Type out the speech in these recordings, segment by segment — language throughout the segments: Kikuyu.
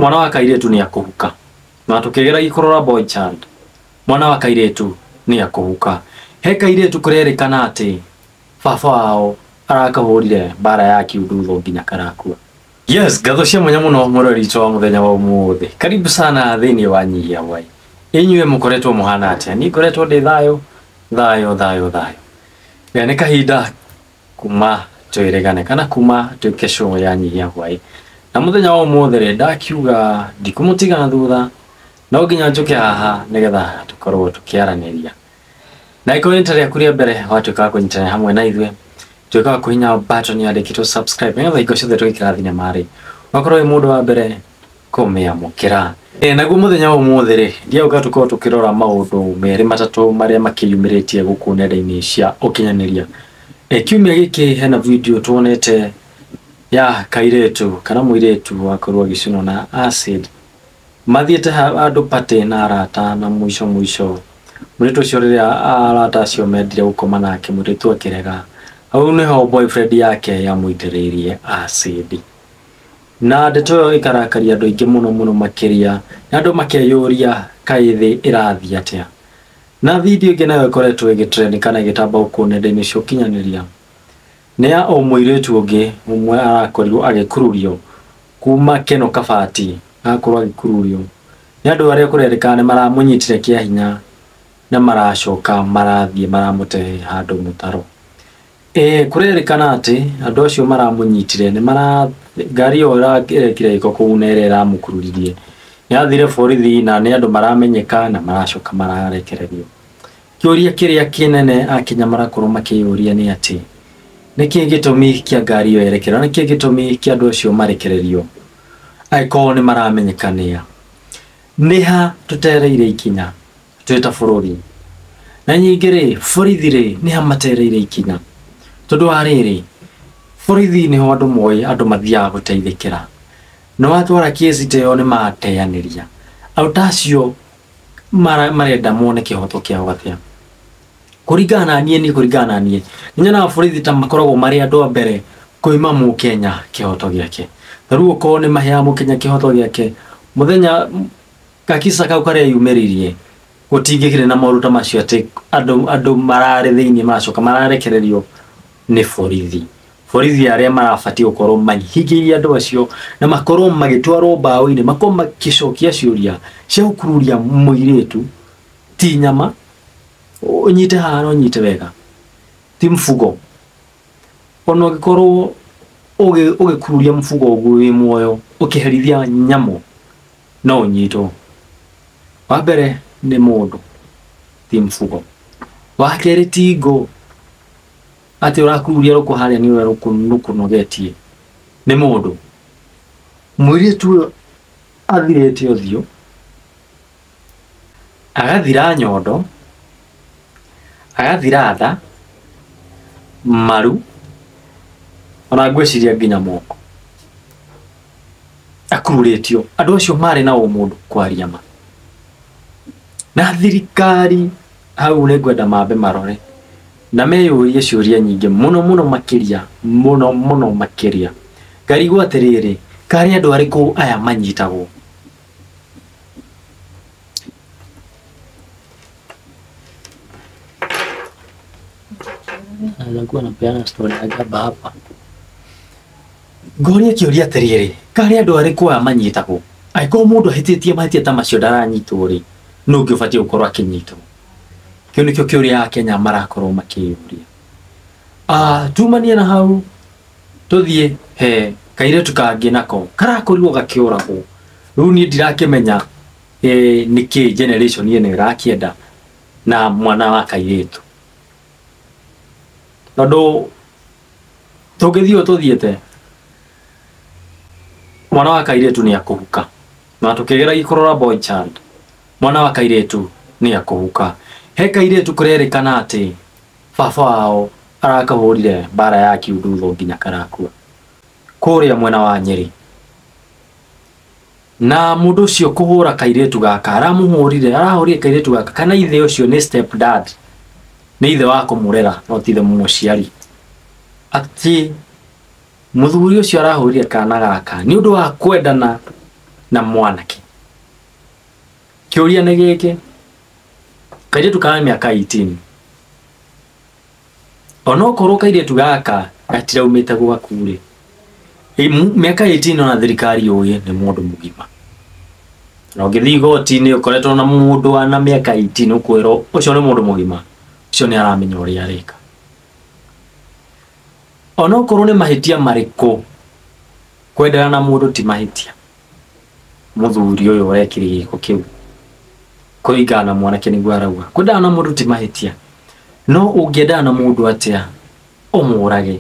Mwana wa kairĩtu nĩ akũhuka. Na tũkĩgeragia kũrora boy child, mwana wa kairĩtu nĩ akũhuka. He kairĩtu kũrerĩkana atĩ baba wao arakahũrire mbara ya kiundutho nginya karakua. Yes, ngatho cia mwanya mũno mũrori witũ wa mũthenya wa ũmũthĩ. Karibu sana thĩinĩ wa Nyihia Wai. Inyuĩ mũkoretwo mũhana atĩa? Niĩ ngoretwo ndĩ thayũ, thayũ, thayũ, thayũ. Na nĩ kahinda kuma twĩrĩgane kana kuma twĩke show ya Nyihia Hwaĩ. Na mũthenya wa ũmũthĩ rĩ, ndakiuga ndikũmũtiga na thutha, no nginya njũke haha nĩgetha tũkorwo tũkĩaranĩria. Na ĩkorwo nĩ ta rĩaku rĩa mbere watuĩka wa kũnyitanĩra hamwe na ithuĩ, tuĩka wa kũhihinya button yandĩkĩtwo subscribe nĩgetha hingo ciothe twĩkĩra thinema rĩ, ũgakorwo wĩ mũndũ wa mbere kũmĩamũkĩra. Naguo mũthenya wa ũmũthĩ rĩ, ndiauga tũkorwo tũkĩrora maũndũ merĩ matatũ marĩa makĩyumĩrĩtie gũkũ nenda-inĩ cia ũkinyanĩria. Kiumia gĩkĩ hena video tuonete ya kairĩtu kana mũirĩtu wakorwo agĩcinwo na acid. Mathiĩte handũ party na arata na mũico mũico mũirĩtu ũcio rĩrĩa arata acio mendire gũkoma nake mũirĩtu akĩrega. Hau nĩho boyfriend yake yamũitĩrĩirie acid. Na ndeto ĩyo ĩkarakaria andũ aingĩ mũno mũno makĩria na andũ makeyũria kaĩ thĩ ĩrathiĩ atĩa. Na video ĩngĩ nayo ĩkoretwo ĩgĩtrend kana ĩgĩtamba gũkũ nenda-inĩ cia ũkinyanĩria nĩ ya o mũirĩtu ũngĩ ũmwe arakorirwo agĩkururio kuma Keno Kabati, agakorwo agĩkururio nĩ andũ arĩa kũrerĩkana nĩ maramũnyitire kĩa hinya na maracoka marathiĩ maramũte handũ mũtaro. Kũrerĩkana atĩ andũ acio maramũnyitire nĩ mara ngari ĩyo ĩrekire gĩko kũu na ĩrĩa ĩramũkururirie nĩ yathire borithi na nĩ andũ maramenyeka na maracoka mararekererio. Kĩũria kĩrĩa kĩnene akinya marakorwo makĩyũria nĩ atĩ nĩkĩĩ gĩtũmi kĩa ngari ĩyo yerekerwo, nĩkĩĩ gĩtũmi kĩa andũ acio marekererio angĩkorwo nĩ maramenyeka nĩa. Nĩ ha tũtereire ikinya twĩ ta bũrũri? Na ningĩ rĩ, borithi rĩ, nĩ ha matereire ikinya? Tondũ wa rĩrĩ, borithi nĩho andũ moĩ andũ mathiaga gũteithĩkĩra. Na watwara kĩci ta ĩyo nĩ mateanĩria. Andũ ta acio marenda mone kĩhoto kĩao atĩa? Kũringana na niĩ, niĩ kũringana na niĩ, nĩ nyonaga borithi ta makoragwo marĩ andũ a mbere kũima mũkenya kĩhoto gĩake. Ta rĩu okorwo nĩ maheaga mũkenya kĩhoto gĩake, mũthenya gakisa kau karĩa yumĩririe, gũtingĩkĩrĩ na maũndũ ta macio atĩ andũ mararĩ thĩinĩ maracoka mararekererio nĩ borithi. Borithi arĩa marabatiĩ gũkorwo mahingĩirie andũ acio na makorwo magĩtwarwo mbaũ-inĩ, makorwo magĩcokia ciũria cia gũkururia mũirĩtu, ti nyama, ũnyite haha na ũnyite wega, ti mfugo. Ona ũngĩkorwo ũgĩkururia mfugo ũguo wĩ muoyo, ũkĩherithia nyamũ, no ũnyitwo. Wa mbere nĩ mũndũ, ti mfugo. Wa kerĩ ti ngũ, atĩ ũrakururia rũkũ harĩa nĩ ũrĩa rũkũnogetie, nĩ mũndũ. Mũirĩtu ũyũ athirĩte ũthiũ, agathira nyondo, agathira nda, maru, ona ngwĩciria nginya moko. Akururĩtio. Andũ acio marĩ na ũmũndũ kwaria ma. Na thirikari hau nĩ ngwenda mambe marore na meyũrie ciũria nyingĩ mũno mũno makĩria, mũno mũno makĩria. Ngarigwo atĩrĩrĩ, karĩ andũ arĩkũ aya manyitagwo? Anakuwa anapeana story ya jaba hapa. Ngoria kĩũria atĩrĩrĩ, karĩ andũ arĩkũ aya manyitagwo? Angĩkorwo mũndũ ahĩtĩtie mahĩtia ta macio ndaranyitwo rĩ, nũ ũngĩ ũbatiĩ gũkorwo akĩnyitwo? Kĩu nĩkĩo kĩũria Akenya marakorwo makĩyũria. Tumanie na hau tũthiĩ he kairĩtu kangĩ nako karakorirwo gakĩũragwo. Rĩu niĩ ndirakĩmenya nĩkĩ generation ĩno ĩrakĩenda na mwana wa kairĩtu. Tondũ tũngĩthiĩ ũũ tũthiĩte, mwana wa kairĩtu nĩ akũhuka. Na tũkĩgeragia kũrora boy child, mwana wa kairĩtu nĩ akũhuka. He kairĩtu kũrerĩkana atĩ baba wao arakahũrire mbara ya kiundutho nginya karakua kũrĩa mwena wa Nyĩrĩ. Na mũndũ ũcio kũhũra kairĩtu gaka, aramũhũrire, arahũrire kairĩtu gaka, kana ithe ũcio nĩ step dad, nĩ ithe wa kũmũrera, no ti ithe mũciari. Atĩ mũthuri ũcio arahũrire kana gaka nĩ ũndũ wa kwendana Na mwanake. Kĩũria nĩ gĩkĩ, kairĩtu ka mĩaka 18, onokorwo kairĩtu gaka gatiraumĩte gwaku rĩ, mĩaka 18 ona thirikari yũĩ nĩ mũndũ mũgima. Na ũngĩthiĩ igoti-inĩ ũkoretwo na mũndũ wana mĩaka 18 ũkwĩrwo ũcio nĩ mũndũ mũgima, ũcio nĩ aramenya ũrĩa areka. Onokorwo nĩ mahĩtia marĩkũ, kwendana na mũndũ ti mahĩtia. Mũthuri ũyũ ũrekire gĩko kĩu kũringana na mwanake nĩguo arauga, kwendana na mũndũ ti mahĩtia, no ũngĩendana na mũndũ atĩa ũmũrage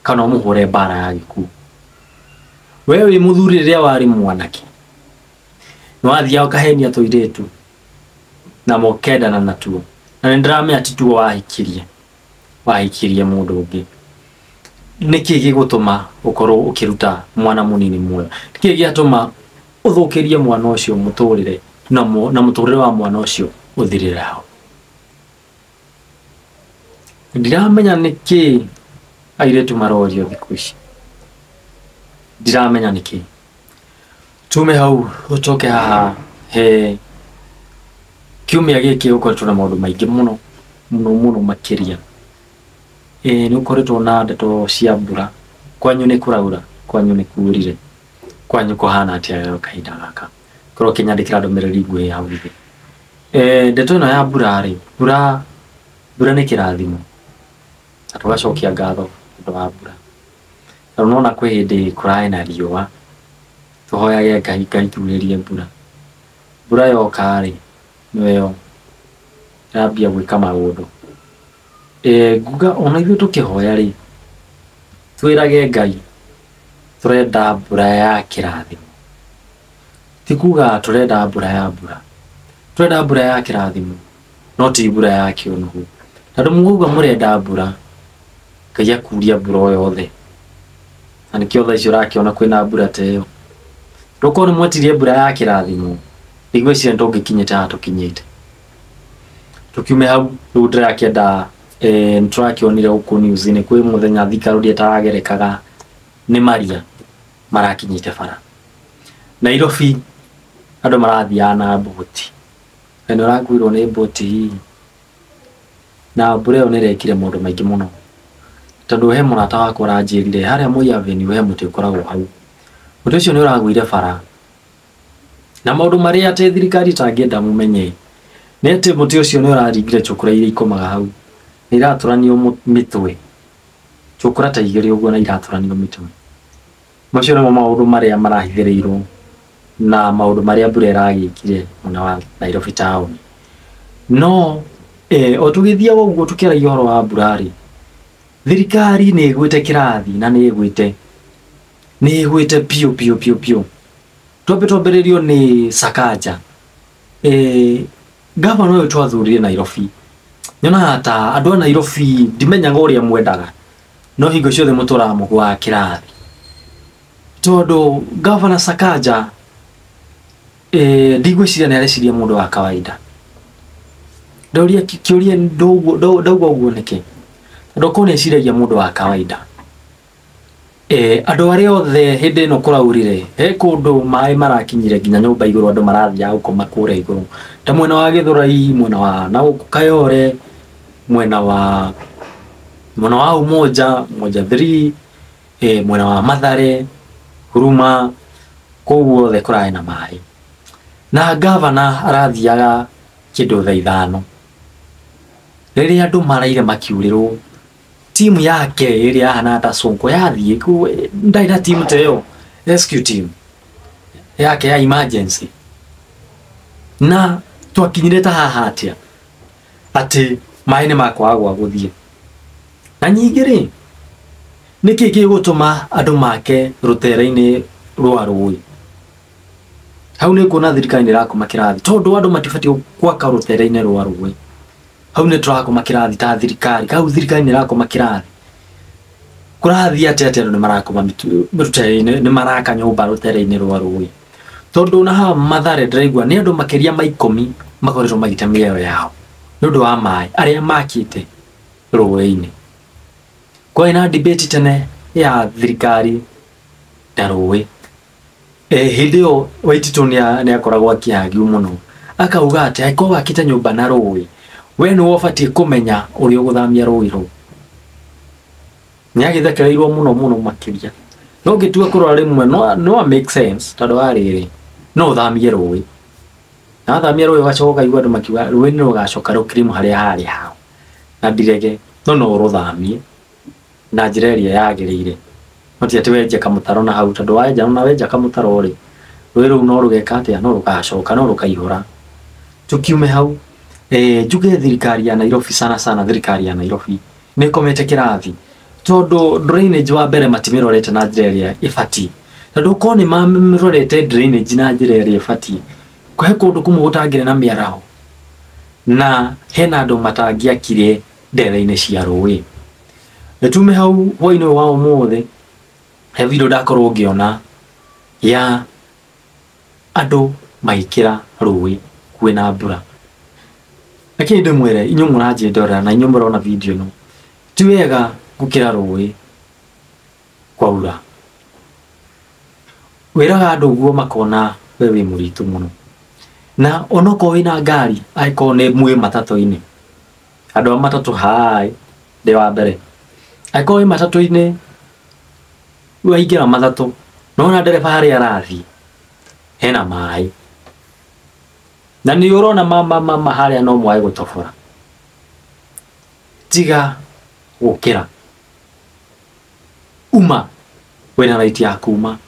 kana ũmũhũre mbara ya gĩkuũ? We wĩ mũthuri rĩrĩa warĩ mwanake nĩ wathiaga ũkahenia tũirĩtu na mũkendana natuo, na nĩ ndĩramenya ti tuo wahikirie, wahikirie mũndũ ũngĩ. Nĩkĩ gĩgũtũma ũkorwo ũkĩruta mwana mũnini muoyo? Nĩkĩ gĩatũma ũthũkĩrie mwana ũcio mũtũrĩre na mũtũrĩre wa mwana ũcio ũthirĩre hau? Ndiramenya nĩkĩ airĩtu marorio thikũ ici, ndiramenya nĩkĩ. Tume hau ũcoke haha he kiumia gĩkĩ ũkoretwo na maũndũ maingĩ mũno mũno mũno makĩria. Nĩ ũkoretwo na ndeto cia mbura, kwanyu nĩ kũraura, kwanyu nĩ kurire, kwanyu kũhana atĩa kahinda gaka? Korwo ũkĩnyandĩkĩra ndũmĩrĩri nguhĩ hau thĩ. Ndeto ĩno ya mbura rĩ, mbura nĩ kĩrathimo na tũgacokia ngatho nĩ ũndũ wa mbura. Na nĩwona kwĩ hĩndĩ kũrarĩ na riũa, tũhoyage Ngai Ngai turĩrie mbura. Mbura yoka rĩ, nĩyo yambia gwĩka maũndũ. Nguga ona ithuĩ tũkĩhoya rĩ, twĩrage Ngai tũrenda mbura ya kĩrathimo. Ti kuga tũrenda mbura ya mbura, tũrenda mbura ya kĩrathimo, no ti mbura ya kĩũnũhu. Tondũ mwauga mũrenda mbura, Ngai akuria mbura o yothe. Na nĩkĩo thaa ici ũrakĩona kwĩna mbura ta ĩyo. Tokorwo nĩ mwetirie mbura ya kĩrathimo, ndigwĩciria nĩ tũngĩkinyĩte haha tũkinyĩte. Tũkiume hau, rĩu ndĩrakĩenda nĩ tũrakĩonire gũkũ news-inĩ kwĩ mũthenya Thika Road ĩtaragerekaga nĩ maria marakinyĩte bara. Nairobi andũ marathiaga na mbũti. Na nĩ ũrakuirwo nĩ mbũti hihi. Na mbura ĩyo nĩ ĩrekire maũndũ maingĩ mũno. Tondũ he mũrata wakwa ũranjĩrire harĩa Moi Avenue he mũtĩ ũkoragwo hau. Mũtĩ ũcio nĩ ũragũire bara. Na maũndũ marĩa atĩ thirikari ĩtangĩenda mũmenye nĩ atĩ mũtĩ ũcio nĩ ũraringire chokora iria ikomaga hau. Nĩ iratũranio mĩtwe. Chokora ta igĩrĩ ũguo na iratũranio mĩtwe. Macio nĩmo maũndũ marĩa marahithĩrĩirwo na maũndũ marĩa mbura ĩragĩkire mwena wa Nairobi town. No o tũgĩthiaga ũguo tũkĩaragia ũhoro wa mbura rĩ, thirikari nĩ ĩgwĩte kĩrathi na nĩ ĩgwĩte biũ biũ biũ biũ. Twambe twambĩrĩrio nĩ Sakaja. Gavana ũyũ twathurire Nairobi, nyonaga ta andũ a Nairobi ndimenyaga ũrĩa mwendaga, no hingo ciothe mũtũraga mũgũaga kĩrathi. Tondũ Gavana Sakaja ndigwĩciria nĩ areciria mũndũ wa kawaida. Ndoria kĩũria ndauga ũguo nĩkĩ? Tondũ korwo nĩ eciragia mũndũ wa kawaida, andũ arĩa othe hĩndĩ ĩno kũraurire, he kũndũ maĩ marakinyire nginya nyũmba igũrũ, andũ marathiaga gũkoma kũrĩa igũrũ, ta mwena wa Gĩthũrai, mwena wa na gũkũ Kayore, mwena wa Umoja, Umoja 3, mwena wa Mathare, Huruma, kũu guothe kũrarĩ na maĩ. Na gavana arathiaga kĩndũ thaa ithano. Rĩrĩa andũ maraire makiurĩrwo, timu yake ĩrĩa yahana ta Sonko yathiĩ ndarĩ na timu ta ĩyo, rescue team yake ya emergency. Na twakinyire ta haha atĩa atĩ maĩ nĩ makwaga gwa gũthiĩ. Na nyingĩ rĩ, nĩkĩ gĩgũtũma andũ make rũtere-inĩ rwa rũĩ? Hau nĩ kuona thirikari nĩ ĩrakoma kĩrathi, tondũ andũ matibatiĩ gwaka rũtere-inĩ rwa rũĩ. Hau nĩ tũrakoma kĩrathi ta thirikari, hau thirikari nĩ ĩrakoma kĩrathi. Kũrathiĩ atĩa atĩ andũ nĩ marakoma rũtere-inĩ, nĩ maraka nyũmba rũtere-inĩ rwa rũĩ? Tondũ na haha Mathare ndĩraigua nĩ andũ makĩria ma 10 makoretwo magĩte mĩoyo yao nĩ ũndũ wa maĩ arĩa makĩte rũĩ-inĩ. Kwarĩ na debate tene ya thirikari na rũĩ. Hĩndĩ ĩyo Waititũ nĩ akoragwo akĩhagio mũno, akauga atĩ angĩkorwo wakĩte nyũmba na rũĩ, we nĩwe ũbatiĩ kũmenya ũrĩa ũgũthamia rũĩ rũu. Nĩ agĩthekereirwo mũno mũno makĩria. No ngĩtua kũrora rĩmwe no make sense, tondũ wa rĩrĩ no ũthamie rũĩ, na wathamia rũĩ ũgacoka ũkaigua andũ makiuga rũĩ nĩ rũgacoka rũkirimu harĩa harĩ hao na ndirege, no ũrũthamie na njĩra ĩrĩa yagĩrĩire. No ti atĩ wenje kamũtaro na hau, tondũ wenja na wenja kamũtaro rĩ, rũĩ rũu no rũgeka atĩa, no rũgacoka, no rũkaihũra. Tukiume hau, njuge thirikari ya Nairobi, sana sana thirikari ya Nairobi nĩ ĩkomete kĩrathi, tondũ drainage wa mbere matimĩrorete na njĩra ĩrĩa ĩbatiĩ. Tondũ korwo nĩ mamĩrorete drainage na njĩra ĩrĩa ĩbatiĩ, he kũndũ kũmwe gũtangĩrĩ na mĩaraho, na hena andũ matangĩakire ndere-inĩ cia rũĩ. Nĩtume hau hwaĩ-inĩ ũyũ wa ũmũthĩ, he video ndakorwo ngĩona ya andũ magĩkĩra rũĩ kwĩna mbura. Lakini ndĩmwĩre inyuĩ mũranjĩndorera na inyuĩ mũrona video ĩno, ti wega gũkĩra rũĩ kwaura. Wĩraga andũ ũguo makona we wĩ mũritũ mũno, na onokorwo wĩna ngari, angĩkorwo nĩ mwĩ matatũ-inĩ, andũ a matatũ hai ndĩ wa mbere, angĩkorwo wĩ matatũ-inĩ waingĩra matatũ nona ndereba harĩa arathiĩ hena maĩ, na nĩ ũrona mama harĩa no mwage gũtobora, tiga gũkĩra, uma wĩna right ya kuma,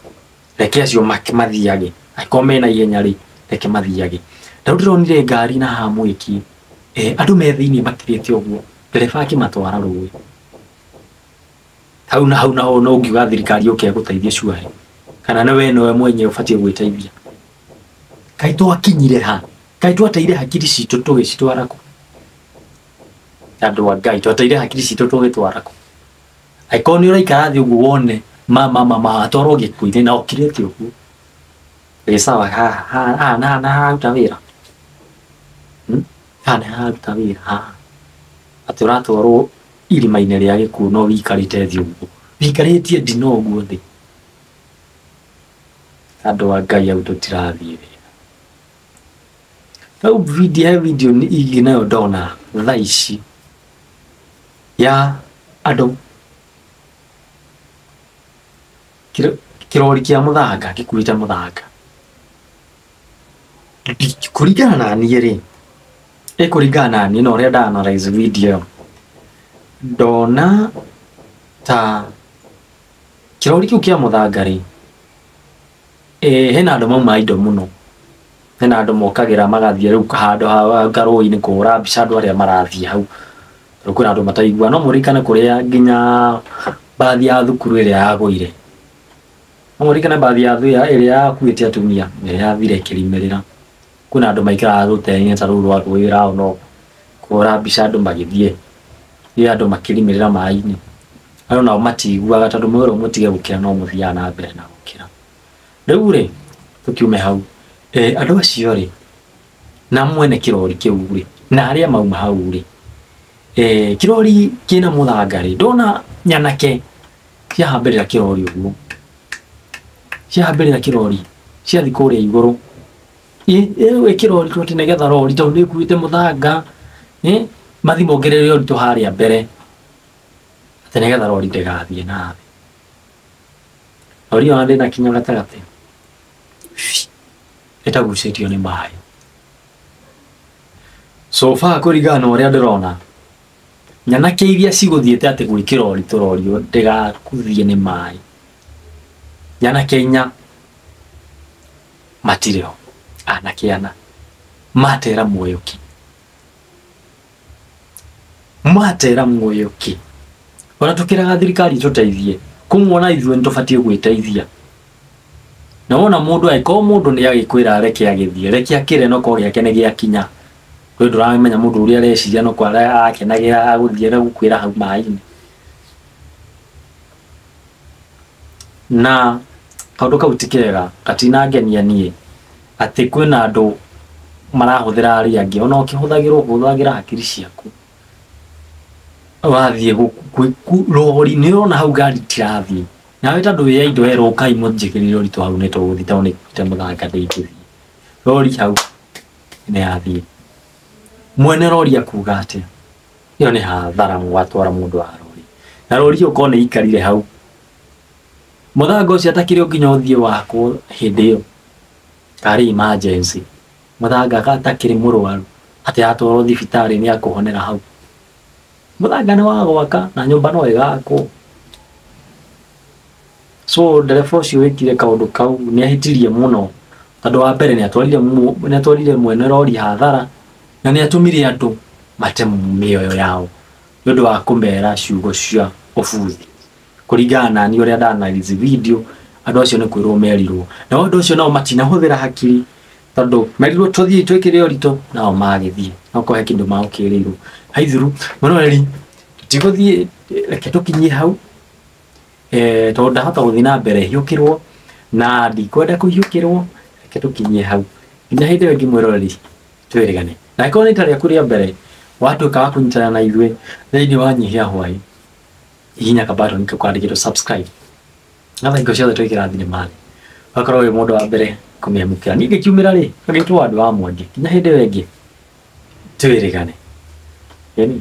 reke acio mathiage, angĩkorwo mena ihenya rĩ, reke mathiage. Na rĩu ndĩronire ngari na haha mwĩki, andũ me thĩiniĩ makirĩte ũguo, ndereba akĩmatwara rũĩ hau na hau, naho no ũngiuga thirikari yũke ĩgũteithie cuaĩ, kana nĩ we nowe mwenyewe ũbatiĩ gwĩteithia. Kaĩ twakinyire ha? Kaĩ twateire hakiri citũ tũgĩcitwara kũ? Andũ a Ngai, twateire hakiri citũ tũgĩtwara kũ? Angĩkorwo nĩ ũraikara thĩ ũguo wone mama atwarwo gĩkuũ-inĩ na ũkirĩte ũguo, ĩ sawa, haha na haha na haruta wĩra, haha nĩ haruta wĩra haha, atĩ ũratwarwo irima-inĩ rĩa gĩkuũ no wĩikarĩte thĩ ũguo, wĩikarĩtie ndino ũguo thĩ. Andũ a Ngai, hau tũtirathiĩ wega. Rĩu video, he video ingĩ nayo ndona thaa ici ya andũ kĩrori kĩa mũthanga gĩkuĩte mũthanga. Kũringana na niĩ rĩ, ĩkũringana na niĩ na ũrĩa nda analyze video ĩyo, ndona ta kĩrori kĩu kĩa mũthanga rĩ, hena andũ mauma indo mũno, hena andũ mokagĩra magathiĩ rĩu handũ ha karũĩ-inĩ kũhũra mbica andũ arĩa marathiĩ hau. Rĩu kwĩna andũ mataiguaga, no mũririkane kũrĩa nginya bathi ya thukuru ĩrĩa yagũire, no mũririkane bathi ya ĩrĩa yakuĩte atumia ĩrĩa yathire ĩkĩrimĩrĩra. Kwĩna andũ maikaraga rũtere-inĩ ta rũu rwa rũĩ round ũguo kũhũra mbica andũ magĩthiĩ, ĩ andũ makĩrimĩrĩra maĩ-inĩ. Andũ nao matiiguaga tondũ mwerwo mũtige gũkĩra no mũthiaga na mbere na gũkĩra. Rĩu rĩ, tũkiume hau, andũ acio rĩ, na mwene kĩrori kĩu rĩ, na arĩa mauma hau rĩ, kĩrori kĩna mũthanga rĩ, ndona nyanake ciahambĩrĩra kĩrori ũguo, ciahambĩrĩra kĩrori, ciathiĩ kũrĩa igũrũ, ĩ kĩrori tu atĩ nĩgetha rori tondũ nĩ ĩkuĩte mũthanga, mathiĩ mongerere ũritũ harĩa mbere, atĩ nĩgetha rori ndĩgathiĩ na thĩ. Rori ĩyo ndĩnakinya gatagatĩ, ĩtagucĩtio nĩ maĩ. So far kũringana na ũrĩa ndĩrona, nyanake iria cigũthiĩte atĩ gwĩkĩra ũritũ rori ndĩgakũthie nĩ maĩ, nyanake inya matirĩ ho, anake ana matera muoyo ki, matera muoyo ki. Ona tũkĩraga thirikari tũteithie, kũmwona ithuĩ nĩtũbatiĩ gwĩteithia. Na wona mũndũ angĩkorwo mũndũ nĩ agĩkwĩra reke agĩthiĩ, reke akĩre no korwo gĩake nĩ gĩakinya. We ndũramenya mũndũ ũrĩa areciria no korwo arakenagĩra agũthiĩ gũkwĩra hau maĩ-inĩ. Na kaũndũ kau ti kega, gatinangenia niĩ atĩ kwĩna andũ marahũthĩra arĩa angĩ, ona ũkĩhũthagĩrwo hũthagĩra hakiri ciaku. Wathiĩ rori nĩ ũrona hau ngari tirathiĩ, Nawe tondũ wĩ indo werwo ũkai mũnjĩkĩrĩre ũritũ hau nĩ tũgũthiĩ tondũ nĩ kuĩte mũthanga ndĩngĩthiĩ. Rori hau nĩ yathiĩ. Mwene rori akuga atĩa? Ĩyo nĩ hathara gwatwara mũndũ wa rori. Na rori ĩyo korwo nĩ ĩikarire hau. Mũthanga ũcio atakĩrĩ o nginya ũthiĩ wakwo hĩndĩ ĩyo. Karĩ emergency. Mũthanga atakĩrĩ mũrwaru atĩ atwarwo thibitarĩ nĩ akũhonera hau. Mũthanga nĩ wa gwaka na nyũmba no ĩgakwo. So ndereba ũcio wĩkire kaũndũ kau nĩ ahĩtirie mũno tondũ wa mbere nĩ atwarire mwene rori hathara na nĩ atũmire andũ mate mĩoyo yao nĩ ũndũ wa kũmera ciugo cia ũbuthi. Kũringana na niĩ ũrĩa nda-analyse video andũ acio nĩ kwĩrwo merirwo. Nao andũ acio nao matinahũthĩra hakiri tondũ merirwo tũthiĩ twĩkĩre ũritũ nao magĩthiĩ. No korwo he kĩndũ magũkĩrĩirwo. Haithuru mwĩroreri tũtigũthiĩ, reke tũkinyie hau tondũ ndahota gũthiĩ na mbere hiũkĩrwo na ndikwenda kũhiũkĩrwo, reke tũkinyie hau nginya hĩndĩ ĩyo ĩngĩ mwĩroreri twĩrĩgane. Na angĩkorwo nĩ rita rĩaku rĩa mbere watuĩka wa kũnyitana na ithuĩ thĩinĩ wa Nyihia Hwaĩ, hihinya kabatoni kau kandĩkĩtwo subscribe na thaa hingo ciothe twĩkĩra thinema rĩ ũgakorwo wĩ mũndũ wa mbere kũmĩamũkĩra. Niĩ ngĩkiumĩra rĩ ngagĩtwo andũ wa Mwangi nginya hĩndĩ ĩyo ĩngĩ twĩrĩgane. Ĩni.